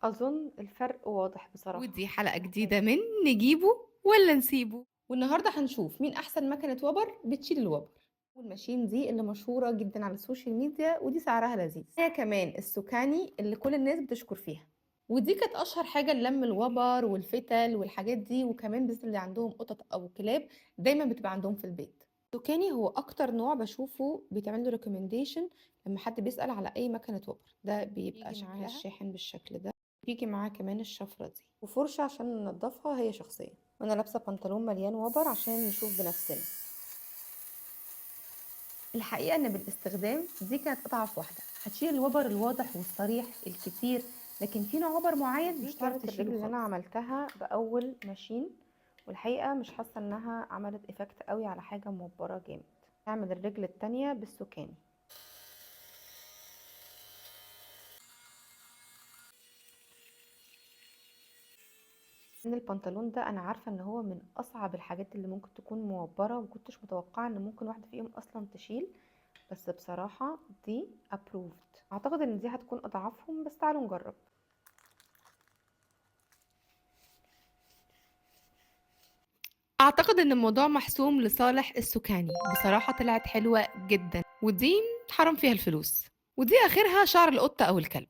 أظن الفرق واضح بصراحة. ودي حلقة جديدة من نجيبه ولا نسيبه. والنهاردة هنشوف مين أحسن مكنة وبر بتشيل الوبر، وال machine دي اللي مشهورة جدا على ال social media ودي سعرها لذيذ. هي كمان السوكاني اللي كل الناس بتشكر فيها، ودي كانت أشهر حاجة للم الوبر والفتل والحاجات دي، وكمان بالذات اللي عندهم قطط أو كلاب دايما بتبقى عندهم في البيت. السوكاني هو أكتر نوع بشوفه بيتعمل له recommendation لما حد بيسأل على أي مكنة وبر. ده بيبقى بيجي معاها شكلها الشاحن بالشكل ده، بيجي معاها كمان الشفرة دي وفرشة عشان ننضفها هي شخصيا. وانا لابسة بنطلون مليان وبر عشان نشوف بنفسنا. الحقيقة ان بالاستخدام دي كانت اضعف واحدة، هتشيل الوبر الواضح والصريح الكتير، لكن في نوع وبر معين دي مش هتعرف كانت تشيله الرجل اللي انا خالص. عملتها باول machine، والحقيقة مش حاسة انها عملت effect قوي على حاجة موبرة جامد. هعمل الرجل التانية بالسوكاني. ان البنطلون ده انا عارفة ان هو من اصعب الحاجات اللي ممكن تكون موبرة، ومكنتش متوقعة ان ممكن واحدة فيهم اصلا تشيل، بس بصراحة دي approved. اعتقد ان دي هتكون اضعفهم، بس تعالوا نجرب. اعتقد ان الموضوع محسوم لصالح السوكاني، بصراحة طلعت حلوة جدا، ودي حرام فيها الفلوس، ودي اخرها شعر القطة او الكلب.